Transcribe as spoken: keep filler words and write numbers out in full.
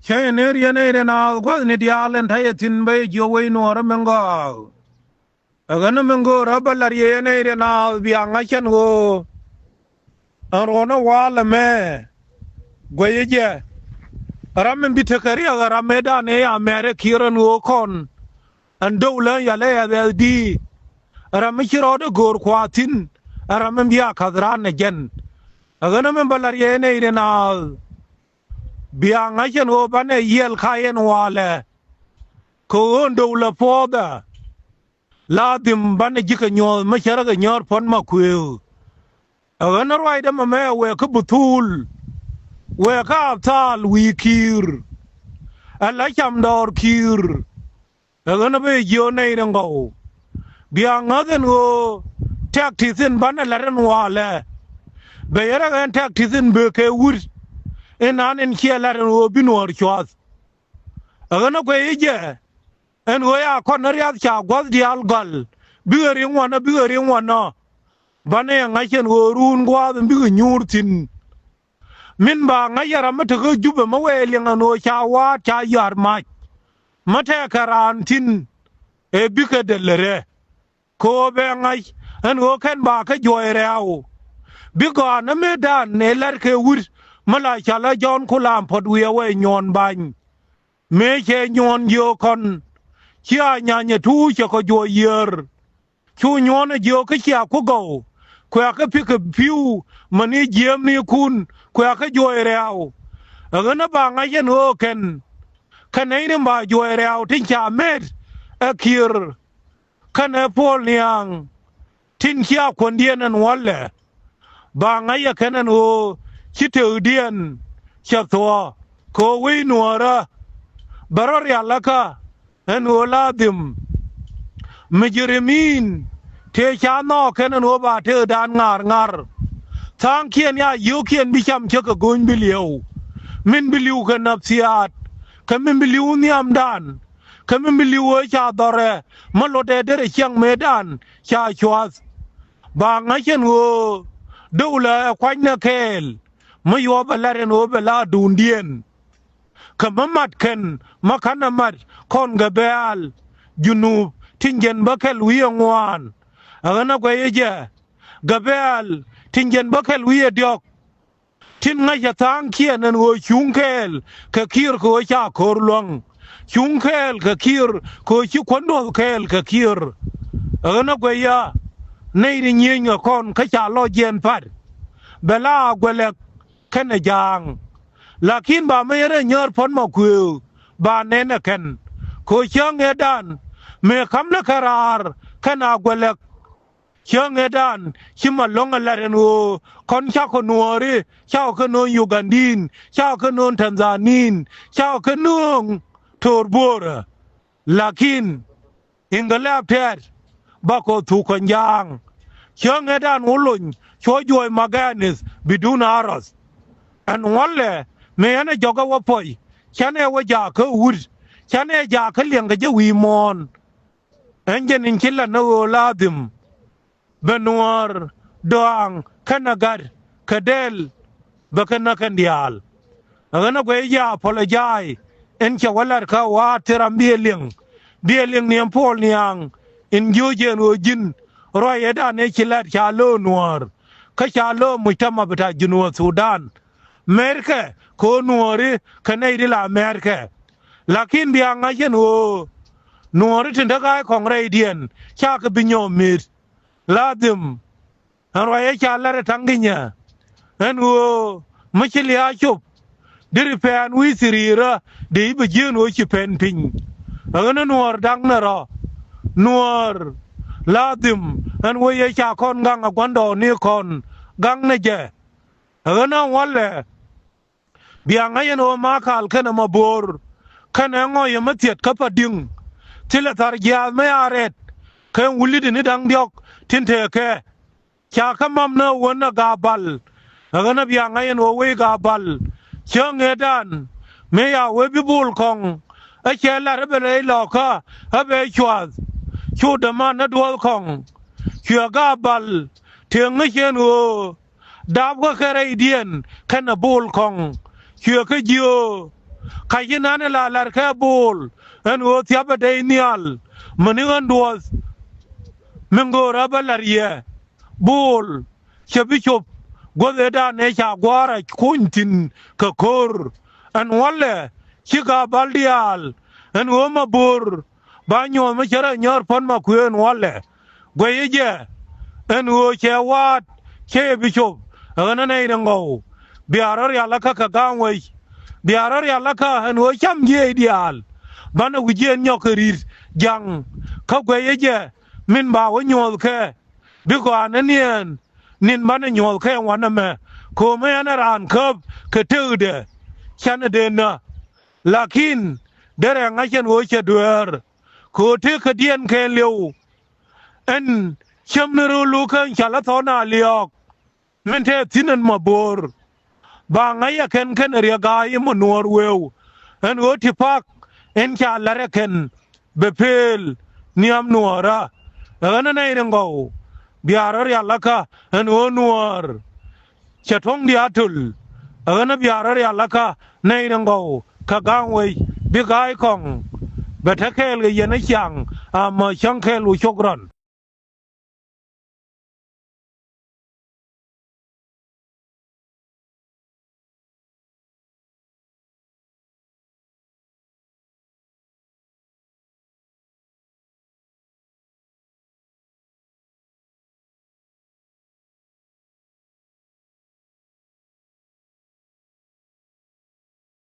Cä yɛ ner yɛn ɛ rɛ naath gua̱thni diaal ɛn ta̱yɛ thi̱n bä yɛ jiök wec nuɔɔrä min gɔaa. Ɛ ɣän min go̱o̱rä bä la̱r yɛ yɛn ɛ rɛ naath bia ŋa̱c cɛn ɣöö ɛn ruɔ̱n ɛ wa̱a̱ lɛ mɛ guɛyä jɛ. Ram min bi tekɛ riɛk ɛ ram mëëdan ëë ya mɛɛr ɛ kiɛr ɛn ɣöö kɔn ɛn dɔw lä yalɛ yɛ dhɛth di̱i̱t. Ɛ ram mi ci rɔɔdɛ go̱o̱r kua̱a̱ thi̱n ɛ ram min bia ka̱th raan ɛ jɛn. Ɛ ɣän min bä la̱r yɛ yɛn ɛ rɛ naath bia ŋa̱c ɛn ɣöö banɛ yiɛl ka yɛn walɛ. Kɛ ɣöö ɛn dɔw lɛ puɔ̱ɔ̱dɛ la dhim banɛ ji̱ kɛ nyuɔ̱th mi cärä kɛ nyäär puɔ̱n ma kuëëk. Ɛ ɣän ruacdä mɛ mɛ wëë kä buthul wëë kä apthal wi̱i̱ ki̱i̱r. Ɛ la cam dɔɔr ki̱i̱r. Ɛ ɣän bä yɛ jiö nɛy riŋ gɔw. Bia ŋäth ɛn ɣöö tɛk ti̱thin banɛ la̱t ɛn walɛ. Bɛ yɛrɛ ɣän tɛk ti̱thin bee kɛ wut. Inan in ciɛ la̱t ɛn ɣöö bi nuɔɔr cua̱th. Ɛ ɣän ɛ guɛy i̱ jɛ ɛn ɣöö ya kɔn ni riath ca gua̱th diaal gɔl. Bikɛ riŋ wanɔ bikɛ riŋ wanɔ. Banɛ yɛ ŋa̱c ɛn ɣöö ruun gua̱a̱th in bikɛ nyuur thi̱n. Min ba ŋa̱c ɛ ram mi tekä Jubɛ mi wëë liɛŋ ɛn ɣöö ca wa̱a̱t ca yɔ̱a̱r mac. Mi tɛɛkɛ raan thi̱n ëë bikɛ dee lärɛ. Kɛ ɣöö bɛ ŋa̱c ɛn ɣöö kɛn ba kä juɔc rɛ̈ɛ̈u. Bi gɔaa ni mëëdan ëë la̱t kɛ wut mi la cɔal ɛ Jɔ̱ɔ̱n Kulaŋ Puɔ̱t wi̱i̱ ɛ wëë nyuɔ̱ɔ̱n ba̱ny. Mëë cɛ nyuɔ̱ɔ̱n jiök kɔn cia nyanyɛ tuuc cɛ kɔ juɔc yiër. Cu nyuɔ̱ɔ̱n ɛ jiök kä cia ku gɔw kuɛ kä pikɛ pi̱w mäni jiëëmnikun kuɛ kä juɔc rɛ̈ɛ̈u. Ɛ ɣän ɛ ba ŋa̱c ɛn ɣöö kɛn kɛ nɛy rin ba juɔc rɛ̈ɛ̈u tin ca met ɛ kiër. Kɛnɛ Puɔl Niaŋ tin cia kuändiɛn ɛn wälɛ. Ba ŋa̱c ɛ kɛn ɛn ɣöö ci tëkdiɛn cɛ thuɔ̱k kɛ ɣöö wec nuɔ̱ɔ̱rä. Bɛ rɔ rialikä ɛn ɣöö la dhim mi ji̱ rim in tëë ca nhɔɔk kɛn ɛn ɣöö ba tëkdan ŋa̱r ŋa̱r. Tha̱a̱ŋkiɛn ya yio̱o̱kiɛn bi cam cä kɛ go̱o̱ny bi li̱ew. Min bi li̱w kɛ näpthiaat kɛ min bi li̱w nhiamdan. Kä mi mi li̱w ɣöö ca dhɔrɛ mi lotdɛ derɛ ciɛŋ mëëdan ca cua̱th. Ba ŋa̱c ɛn ɣöö dɔwlä ɛ kuanynɛ kɛɛl mi yuɔ̱ɔ̱p ɛ la̱t ɛn ɣöö bɛ la duundiɛn. Kä mi mat kɛn mi ka̱n ɛ mat kɔn Gɛbɛ̈ɛ̈l Junup tin jiɛn bäkɛl wi̱i̱ ɛ ŋuan. Ɛ ɣän ɛ guɛc ɛ jɛ Gɛbɛ̈ɛ̈l tin jiɛn bäkɛl wi̱i̱ ɛ diɔ̱k. Tin ŋa̱cä tha̱a̱ŋkiɛn ɛn ɣöö cuŋ kɛɛl kɛ Kiir kɛ ɣöö ca ko̱r luäŋ. Cuŋ kɛɛl kɛ Kiir kɛ ɣöö ci kuäär duɔ̱ɔ̱th kɛɛl kɛ Kiir. Ɛ ɣän ɛ guɛc ya nɛy ri nyieenykɛ kɔn kä ca lɔcdiɛn pa̱t. Bɛ la Aguɛlɛk kɛnɛ Ja̱a̱ŋ. Lakin ba mi yɛn ɛ nyäär puɔ̱n ma kuëëk ba nɛn ɛ kɛn kɛ ɣöö cäŋ ëëdan mëë ka̱mnɛ kɛ raar kɛnɛ Aguɛlɛk. Cäŋ ëëdan ci Malɔ̱ŋ ɛ lat ɛn ɣöö kɔn cakɔ nuɔɔri, cakɔ kɛ nööŋ Yugandiin, cakɔ kɛ nööŋ Tanzaniin, cakɔ kɛ nööŋ to̱o̱r buɔ̱ɔ̱rä. Lakin iŋgɛlɛp tɛɛt bakɔ thuk kɔn Ja̱a̱ŋ. Cäŋ ëëdan wä lony cuɔ juɔc Magɛɛnith bidun aroth. Ɛn wälɛ mëë ɛn ɛ jɔkä wä puɔ̱c canɛ wä jaak kä wut, canɛ jaak kä liɛŋkɛ jɛ wi̱i̱ muɔ̱ɔ̱n. Ɛn jɛn in ci lat ni ɣöö la dhim bɛ nuäär dɔaaŋ kɛnɛ gat kɛ dɛl bɛ kɛ näk kɛn diaal. Ɛ ɣän ɛ guɛc jɛ apologize in cɛ wä lat kä wa̱a̱ ti ram biɛ liŋ biɛ liŋ ni ɛn Puɔl Niaŋ in jiöc ɛn ɣöö ji̱n ruac ëëdan ëë ci lat ca lo̱o̱ nuäär kä ca lo̱o̱ mujtama bita Junub Thudan. Mɛrkɛ kɛ ɣöö nuɔɔri kɛ nɛy ti la mɛrkɛ. Lakin bia ŋa̱c ɛn ɣöö nuɔɔri tin te ga̱a̱c kɔŋ rɛydiɛn cakɛ bi nyɔɔm mi̱i̱t. La dhim ɛn ruacɛ ca lɛr ɛ ta̱ŋkinyɛ ɛn ɣöö mi ci lia̱a̱ cop deri pɛn wi̱i̱ thiriirä dee i̱ bɛ jieen ɣöö ci pɛn piny. Ɛ ɣän ɛ nuɔɔr da̱ŋ nɛ rɔ nuɔɔr. La dhim ɛn ɣöö yɛ ca kɔn gaŋ ɛ gua̱ndɔɔŋni kɔn gaŋ nɛ jɛ. Ɛ ɣän ɛ wälɛ bia ŋa̱c ɛn ɣöö Makal kɛnɛ Mabo̱o̱r kɛnɛ Ŋɔ̱c ɛmɛ thiet kä Padi̱ŋ. Thilɛ thar jiaath mi a rɛt kɛ wulitdɛ ni da̱ŋ diɔ̱k tin tekɛ. Ca kä mam ni ɣän ɛ Gabal. Ɛ ɣän ɛ bia ŋa̱c ɛn ɣöö wec Gabal cäŋ ëëdan mëë ya wee bi Bul Kɔŋ. Ɛ cɛ lat ɛ bɛ rɛy lɔkä ɛ bɛ cua̱th. Cu däman ɛ duɔ̱ɔ̱th kɔŋ cuɛ Gabal tëë ŋäc ɛn ɣöö dapkä kɛ rɛydiɛn kɛnɛ Bul Kɔŋ. Cuɛ kä jiöö Ka ci nan ɛ la la̱r kɛ Bo̱o̱l ɛn ɣöö thiapɛ dee nhial. Mäni ɣän duɔth min göörä bä la̱r yɛ Bo̱o̱l cɛ bi cop guäth ëëdan ëë ca gua̱a̱r a kuny thi̱n kɛ ko̱r. Ɛn wälɛ ci ga̱a̱ bal diaal ɛn ɣöö Mabo̱o̱r ba nyuɔ̱th mi cä rɔ nyɔ̱ɔ̱r puɔ̱n Makuëë ɛn wälɛ. Guɛyä jɛ ɛn ɣöö cɛ wa̱a̱t cä yɛ bi cop ɛ ɣän ɛ nɛy ri ŋɔw. Bia rɔ rialikä kɛ ga̱a̱ŋ wec. Bia rɔ rialikä ɛn ɣöö cam jiɛc diaal banɛ wi̱c jiɛn nyɔk kɛ ri̱t ja̱ŋ. Kä guɛyä jɛ min ba wä nyuɔ̱ɔ̱th kɛ bi gɔaa ni niɛɛn nin banɛ nyuɔ̱th kɛ ɛn wanɛ mɛ. Ko̱o̱mɛ ɛn ɛ raan käp kɛ tekdɛ canɛ dee nä. Lakin derɛ ŋa̱c ɛn ɣöö cɛ dueer kɛ ɣöö tekädiɛn kɛɛliw. Ɛn cäm ni röölu kä ɛn ca lä thɔn a liɔɔk min te thi̱n ɛn Mabo̱o̱r. Ba ŋa̱c ɛ kɛn kɛn riɛk ga̱a̱c i̱ mi nuɔɔr wëëu ɛn ɣöö ti pak ɛn ca la̱t ɛ kɛn bɛ pëël nhiam nuɔɔrä. Ɛ ɣän ɛ nɛy ri ŋɔw bia rɔ rialikä ɛn ɣöö nuɔɔr cɛ tuɔ̱ŋ diaal töl. Ɛ ɣän ɛ bia rɔ rialikä nɛy ri ŋɔw kɛ ga̱a̱ŋ wec bi ga̱a̱c kɔŋ bɛ te kɛɛl kɛ yɛn ɛ ciaŋ. Amä cäŋ kɛɛl wu cok rɔn.